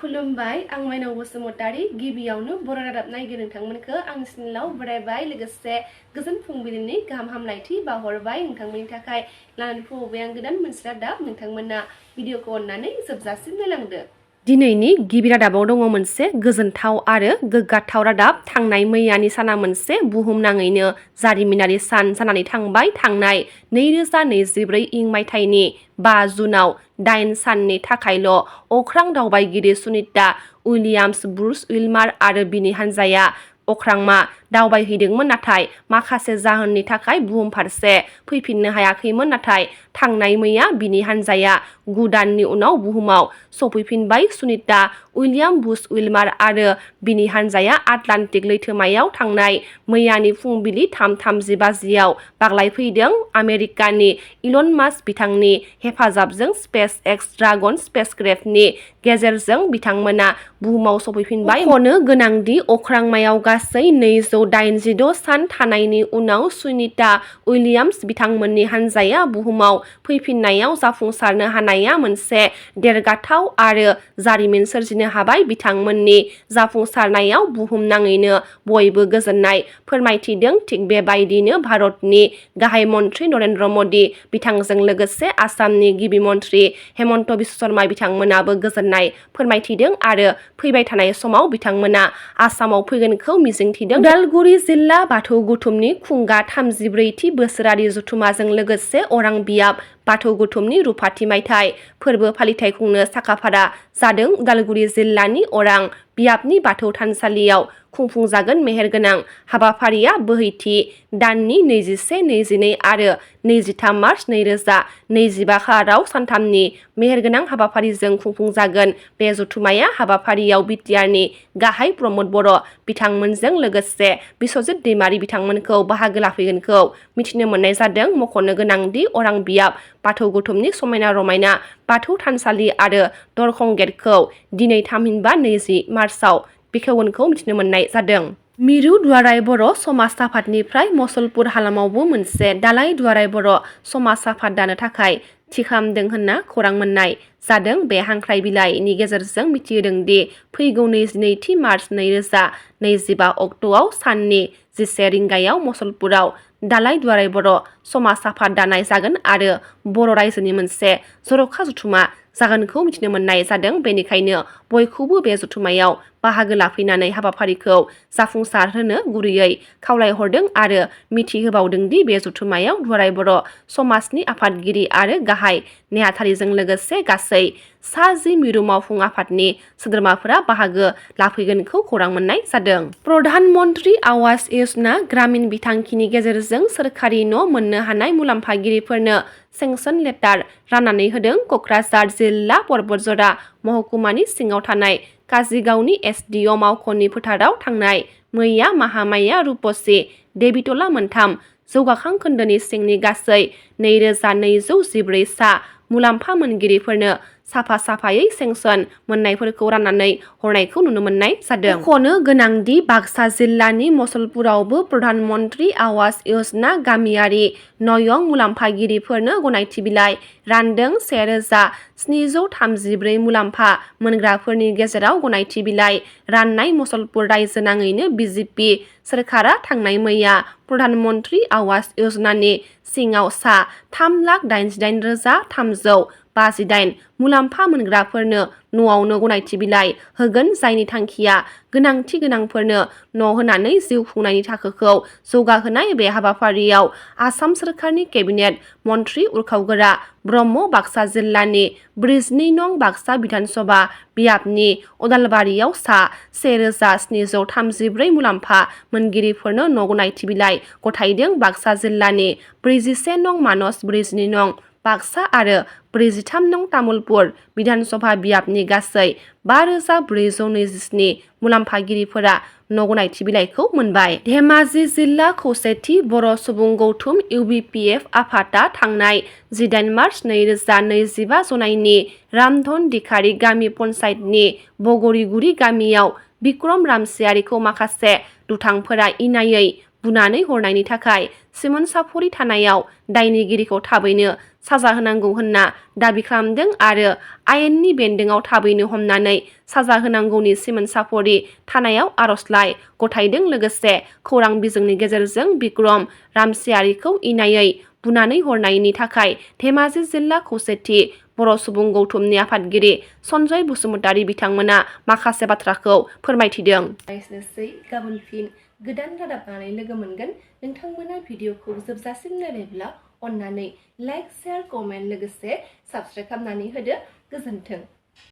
खुलुमबाय आं माइनाव बसुमतारी गिबियावनो बर' रादाब नायगिरि नोंथांमोनखौ आंनि चेनेलाव बरायबाय लोगोसे गोजोन फुंबिलिनि गाहाम हामलायथि बावहरबाय नोंथांमोननि थाखाय लानानै फैबाय आं गोदान मोनसे रादाब नोंथांमोना भिडिअखौ अननानै जोबजासिम नायलांदो। दिनैनि गिबि रादाबाव दङ मोनसे गोजोनथाव आरो गोग्गाथाव रादाब। थांनाय मैयानि साना मोनसे बुहुमनाङैनो जारिमिनारि सान जानानै थांबाय। थांनाय 2024 इं मायथाइनि 5 जुनाव 8 साननि थाखायल' अख्रां दावबायगिरि सुनिता उइलियाम्स ब्रुस उइलमार आरो बिनि हानजाया अख्रांमा दावबायहैदोंमोन, नाथाय माखासे जाहोननि थाखाय बुहुम फारसे फैफिननो हायाखैमोन। नाथाय थांनाय मैया बिनि हानजाया 9 दाननि उनाव बुहुमाव सफैफिनबाय। सुनिता उइलियाम बुश उइलमार आरो बिनि हानजाया आटलान्टिक लैथोमायाव थांनाय मैयानि फुंबिलि 3:30 बाजियाव बाग्लायफैदों। आमेरिकानि इलन मास्क बिथांनि हेफाजाबजों स्पेस एक्स ड्रागन स्पेसक्राफ्टनि गेजेरजों बिथांमोना बुहुमाव सफैफिनबाय। मख'नो गोनांदि अख्रांमायाव गासै 286 सान थानायनि उनाव सुनिता उइलियाम्स बिथांमोननि हानजाया बुहुमाव फैफिननायाव जाफुंसारनो हानाया मोनसे देरगाथाव आरो जारिमिन सोरजिनो हाबाय। बिथांमोननि जाफुंसारनायाव बुहुमनाङैनो बयबो गोजोननाय फोरमायथिदों। थिग बेबायदिनो भारतनि गाहाय मन्त्रि नरेन्द्र मदि बिथांजों लोगोसे आसामनि गिबि मन्त्रि हेमन्त बिश्व शर्मा बिथांमोनाबो गोजोननाय फोरमायथिदों आरो फैबाय थानाय समाव बिथांमोना आसामाव फैगोनखौ मिजिंथिदों। उदालगुरि जिल्ला बाथौ गुथुमनि खुंगा 34थि बोसोरारि जथुमाजों लोगोसे अरां बियाब बाथौ गुथुमनि रुफाथि मायथाइ फोरबो फालिथाय खुंनो साखाफारा जादों। उदालगुरि जिल्लानि अरां बियाबनि बाथौ थानसालियाव खुंफुंजागोन मेहेरगोनां हाबाफारिया बोहैथि दाननि 21, 22 आरो 23 मार्च 2025 खालाराव सानथामनि मेहेरगोनां हाबाफारिजों खुंफुंजागोन। बे जथुमाया हाबाफारियाव बिटिआरनि गाहाय प्रमद बर' बिथांमोनजों लोगोसे बिस्वजित दैमारि बिथांमोनखौ बाहागो लाफैगोनखौ मिथिनो मोननाय जादों। मख'नो गोनांदि अरां बियाब बाथौ गुथुमनि समायना रमायना बाथौ थानसालि आरो दरखं गेटखौ दिनै थामहिनबा 20 मार्चआव बेखेवगोनखौ मिथिनो मोननाय जादों। मिरु दुलाराय बर' समाज आफादनिफ्राय मसलपुर हालामावबो मोनसे दालाय दुलाराय बर' समाज आफाद दानो थाखाय थि खालामदों होनना खौरां मोननाय जादों। बे हांख्राय बिलाइनि गेजेरजों मिथिहोदों दि फैगौ 22 मार्च 2025 अक्ट'आव साननि 11 रिंगायाव मसलपुराव दालाय दुलाराय बर' समाज आफाद दानाय जागोन आरो बर' रायजोनि मोनसे जर'खा जथुमा जागोनखौ मिथिनो मोननाय जादों। बेनिखायनो बयखौबो बे जथुमायाव बाहागो लाफैनानै हाबाफारिखौ जाफुंसार होनो गुरैयै खावलायहरदों आरो मिथिहोबावदों दि बे जथुमायाव दुलाराय बर' समाजनि आफादगिरि आरो गाहाय नेहाथारिजों लोगोसे गासै 10 मिरु मावफुं आफादनि सोद्रोमाफोरा बाहागो लाफैगोनखौ खौरां मोननाय जादों। प्रधान मन्त्रि आवास योजना ग्रामीण बिथांखिनि गेजेरजों सोरखारि न' मोननो हानाय मुलाम्फागिरिफोरनो सेंसन लेटार राननानै होदों। क'क्राझार जिल्ला परबतजरा महकुमानि सिङाव थानाय काजिगावनि एसडिअ मावख'नि फोथाराव थांनाय मैया महामाया रुपसि देबितला मोनथाम जौगाखां खोन्दोनि सिंनि गासै 2214 सा मुलाम्फा मोनगिरिफोरनो साफायै सेंसन मोननायफोरखौ राननानै हरनायखौ नुनो मोननाय जादों। मख'नो गोनांदि बाक्सा जिल्लानि मसलपुरावबो प्रधान मन्त्रि आवास योजना गामियारि नयं मुलाम्फागिरिफोरनो गनायथि बिलाइ रानदों। 1734 मुलाम्फा मोनग्राफोरनि गेजेराव गनायथि बिलाइ राननाय मसलपुर रायजो नाङैनो बिजेपि सोरखारा थांनाय मैया प्रधान मन्त्रि आवास योजनानि सिङाव सा 3,88,358 मुलाम्फा मोनग्राफोरनो न'आवनो गनायथि बिलाइ होगोन, जायनि थांखिया गोनांथि गोनांफोरनो न' होनानै जिउ खुंनायनि थाखोखौ जौगाहोनाय। बे हाबाफारियाव आसाम सोरखारनि केबिनेट मन्त्रि उरखावगोरा ब्रह्म, बाक्सा जिल्लानि 42 नं बाक्सा बिधानसभा बियाबनि अदालबारियाव सा 1734 मुलाम्फा मोनगिरिफोरनो न' गनायथि बिलाइ गथायदों। बाक्सा जिल्लानि 41 नं मानस, 42 नं बाक्सा आरो 43 नं तामुलपुर बिधानसभा बियाबनि गासै 5427 मुलाम्फागिरिफोरा न' गनायथि बिलाइखौ मोनबाय। धेमाजि जिल्ला खौसेथि बर' सुबुं गौथुम इउबिपिएफ आफादआ थांनाय 18 मार्च 2025 जनायनि रामधन दिखारि गामि पन्चायतनि बगरिगुरि गामियाव बिक्रम रामसियारिखौ माखासे दुथांफोरा इनायै बुनानै हरनायनि थाखाय सिमोनसाफुरि थानायाव दायनिगिरिखौ थाबैनो साजा होनांगौ होनना दाबि खालामदों आरो आयेननि बेन्दोंआव थाबैनो हमनानै साजा होनांगौनि सिमोन साफरि थानायाव आर'जलाइ गथायदों। लोगोसे खौरां बिजोंनि गेजेरजों बिक्रम रामसियारिखौ इनायै बुनानै हरनायनि थाखाय धेमाजि जिल्ला खौसेथि बर' सुबुं गौथुमनि आफादगिरि सन्जय बसुमतारी बिथांमोना माखासे बाथ्राखौ फोरमायथिदों। गाबोन फिन गोदान रादाब लानानै लोगो मोनगोन। नोंथांमोना भिडिअखौ जोबजासिम नायबायब्ला अन्नानै लाइक, शेयार, कमेन्ट लोगोसे साबस्क्राइब खालामनानै होदो। गोजोन्थों।